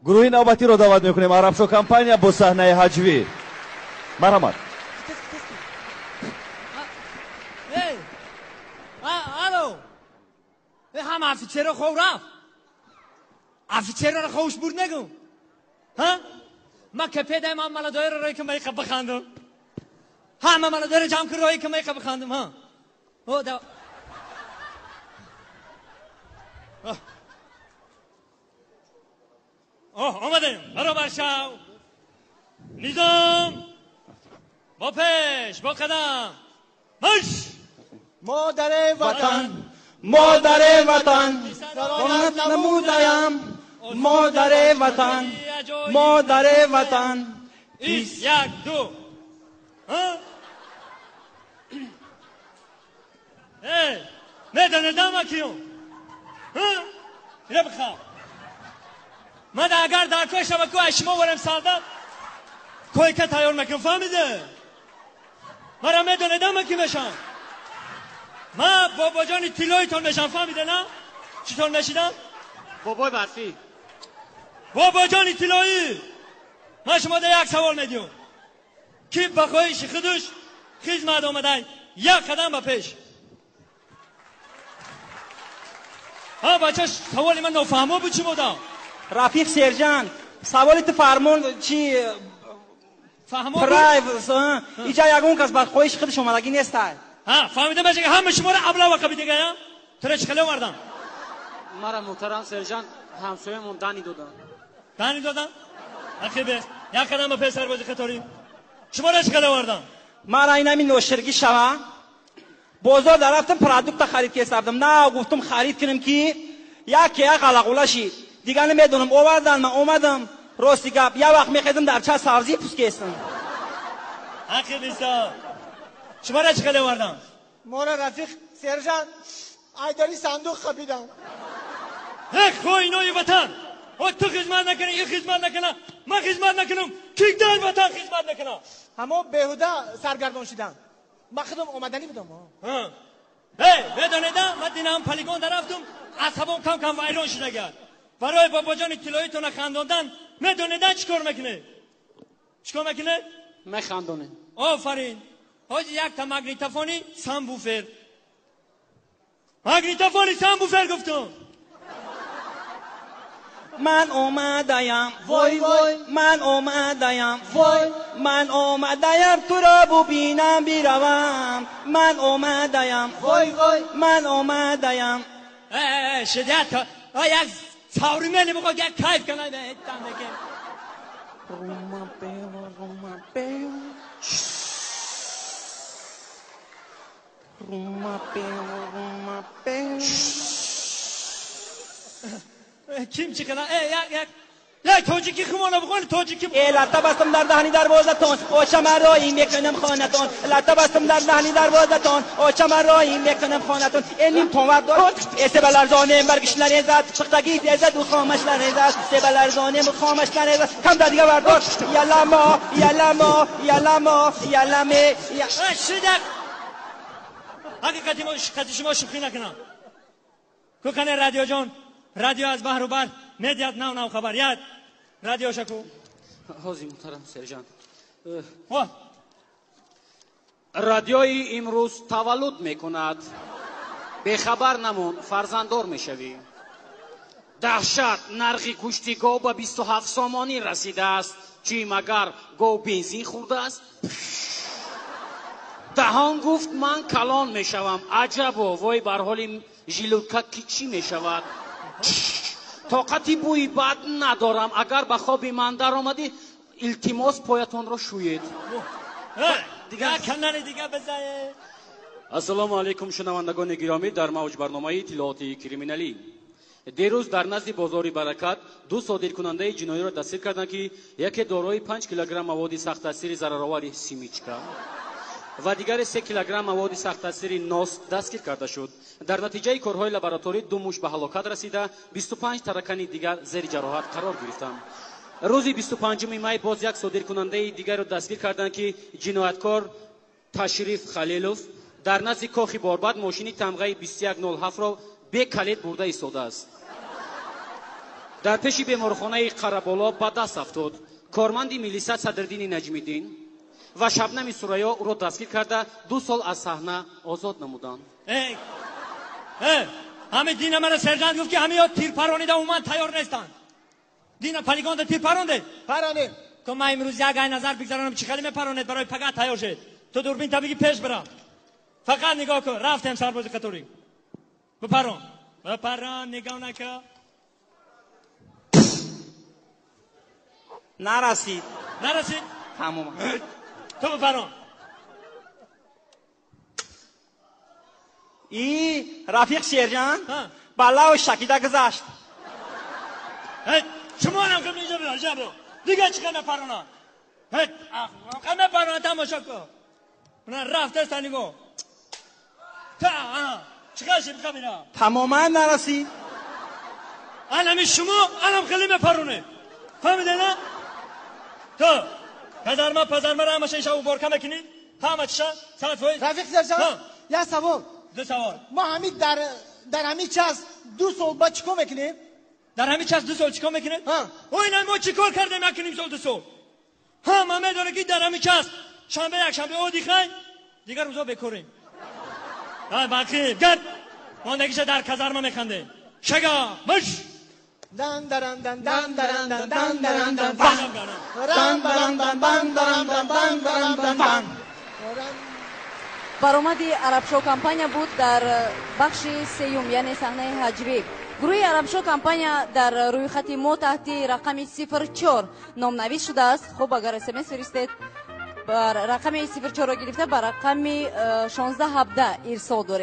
Гурӯҳи навбатиро даъват мекунем. Арабшо компания бо саҳнаи ҳаҷвӣ. Марҳамат. Алло, ҳама офитсерро хов рафт. Офитсерро ховш бурд нагум. Ма капедаем, ҳама маладоеро рои ки майқа бихандум. Ҳама маладоеро ҷамъ кун, рои ки майқа бихандум. Омадем. Баробар шав. Низом. Бо пеш, бо қадам. Марш! Модари ватан, модари ватан, саломат намудаям. Модари ватан, модари ватан. Як, ду. Эй, медонедам акиём. Ира бихав. Ман агар дар кой шабаку аз шумо варем солдат, койка тайёр мекунам, фаҳмиде? Мара медонедам ки мешам. Ман бобоҷони тиллоитон мешам, фаҳмиде на? Читон мешидам? Бобои барфӣ. Бобоҷони тиллоӣ. Ман шумо да як савол медиҳам. Ки ба хоҳиши худаш хизмат омадай, як қадам ба пеш. Ҳа бача, саволи ман нофаҳмо буд чӣ модам? Рафиқ сержант, саволи ту фармон чи фаҳмо? Прайв, иҷа ягон кас ба хоҳиши худаш омадагӣ нестай. Ҳа, фаҳмидам, ки ҳама шуморо аблава қабидага, я? Тура чӣ хеле овардам? Мара муҳтарам сержант, ҳамсоямон дани додан. Дани додан? Ақибе, як қадам ба пеш сарбози қаторӣ. Шуморо чӣ хеле овардам? Мара инами ноширгӣ шава. Бозор дарафтам, продукта харид кесардам. На, гуфтам харид кунам ки яке як ғалағула шид. Дигар намедонам, овардан, ман омадам. Рости гап, як вақт мехезам дар ча сабзӣ пус кестам. Ақибиса. Шуморо чӣ хеле овардам? Мора рафиқ сержант, айдари сандуқ қапидам. Эх, хоинои ватан! О, ту хизмат накунӣ, ин хизмат накуна, ман хизмат накунам, ки дар ватан хизмат накуна? Ҳамо беҳуда саргардон шидам. Ман худам омаданӣ будам. Эй, медонедам, ман динам полигон дарафтум, асабом кам кам вайрон шидагар. Барои бобоҷони тиллоитона хандондан, медонедан чӣ кор мекунед? Чӣ кор мекунед? Механдонем. Офарин. Ҳоҷи якта магнитофони самбуфер. Магнитофони самбуфер гуфтум. Ман омадаям, вой вой, ман омадаям, вой, ман омадаям туро бубинам биравам. Ман омадаям, вой вой, ман омадаям. Э, шидят, як современный бихоҳ, як кайф кунам, там бекем. Рума пева, рума пева. Рума пева, рума пева. Ким чӣ кана? Э, як як як тоҷикӣ хумона бихони, тоҷикӣ. Э, латта бастам дар даҳни дарвозатон, очама роӣ мекунам хонатон. Латта бастам дар даҳни дарвозатон, очама роӣ мекунам хонатон. Э, ним тонвар дор, э, себаларзонем баргиш нарезад, пухтагӣ тезад у хомаш нарезад. Себаларзонем хомаш нарезад. Кам да дига бардор. Яламо, яламо, яламо, яламе. Шидак. Ҳақиқати мо қати шумо шӯхӣ накунам. Кукане радиоҷон, радио аз баҳру бар медиҳад нав нав хабар. Яд радио шаку. Ҳозир муҳтарам сержант. Радиои имрӯз таваллуд мекунад. Бехабар намон, фарзанддор мешавӣ. Даҳшат, нархи гӯшти гов ба 27 сомонӣ расидааст. Чӣ магар гов бензин хӯрдааст? Даҳон гуфт ман калон мешавам. Аҷабо, вой бар ҳоли жилутка ки чӣ мешавад? Тоқати бӯи бад надорам. Агар ба хоби ман даромадӣ, илтимос поятонро шӯед. Канали дига бизае. Ассалому алайкум, шунавандагони гиромӣ, дар мавҷ барномаи иттилооти криминалӣ. Дирӯз дар назди бозори Баракат ду содиркунандаи ҷиноиро дастгир карданд, ки яке дорои 5 килограмм маводи сахттаъсири зараровари симичка ва дигаре 3 килограмм маводи сахттаъсири нос дастгир карда шуд. Дар натиҷаи корҳои лабораторӣ ду муш ба ҳалокат расида, 25 таракани дигар зери ҷароҳат қарор гирифтанд. Рӯзи 25 май боз як содиркунандаи дигарро дастгир карданд, ки ҷинояткор Ташриф Халилов дар назди кохи Борбад мошини тамғаи 2107-ро бе калид бурда истодааст. Дар пеши беморхонаи Қараболо ба даст афтод. Корманди милиса Садриддини Наҷмиддин ва Шабнами Сурайё ӯро дастгир карда, 2 сол аз саҳна озод намуданд. Ҳамин дина мана сержант гуфт, ки ҳамин ё тир паронида умуман тайёр нестанд. Дина полигонда тир парондед? Паронем. Ко ман имрӯз як ай назар бигзаронам, чӣ хеле мепаронед, барои пага тайёр шед. Ту дурбин та биги пеш бира. Фақат нигоҳ кун, рафтем сарбози қаторӣ. Бипарон. Бипарон, нигоҳ накун. Нарасид. Нарасид? Тамом. Ту бипарон. И рафиқ сержант баллаву шакида гузашт. Шумонам ким инҷа биё, инҷа биё. Дига чӣ қадар паронанд? Қадар паронанд, тамошо кун. Мана рафтаста нигоҳ. Та, чӣ қадар шид қабина? Тамоман нарасид. Анами шумо, анам хеле мепаронед. Фаҳмиде на? Ту казарма, пазармаро ҳамаша иша уборка мекунӣ? Ҳама чиша? 100%. Рафиқ сержант, як савол. Ду савол. Мо ҳамин дар ҳамин час 2 сол ба чӣ кор мекунем? Дар ҳамин час 2 сол чӣ кор мекунем? Ой, на мо чӣ кор кардем 1.5 сол 2 сол? Ҳама медонад, ки дар ҳамин час шанбе, якшанбе одихай, дигар рӯзо бекорем. Ай бақи, гар мондагиша дар казарма механдем. Шага, мыш! Дан даран дан дан даран дан дан даран дан бан. Ран баран дан бан даран дан бан даран дан бан. Баромади Арабшо компания буд дар бахши сеюм, яъне саҳнаи ҳаҷвӣ. Гурӯҳи Арабшо компания дар рӯйхати мо таҳти рақами 04 номнавис шудааст. Хуб, агар смс фиристед, рақами 04-ро гирифта ба рақами 1617 ирсол доред.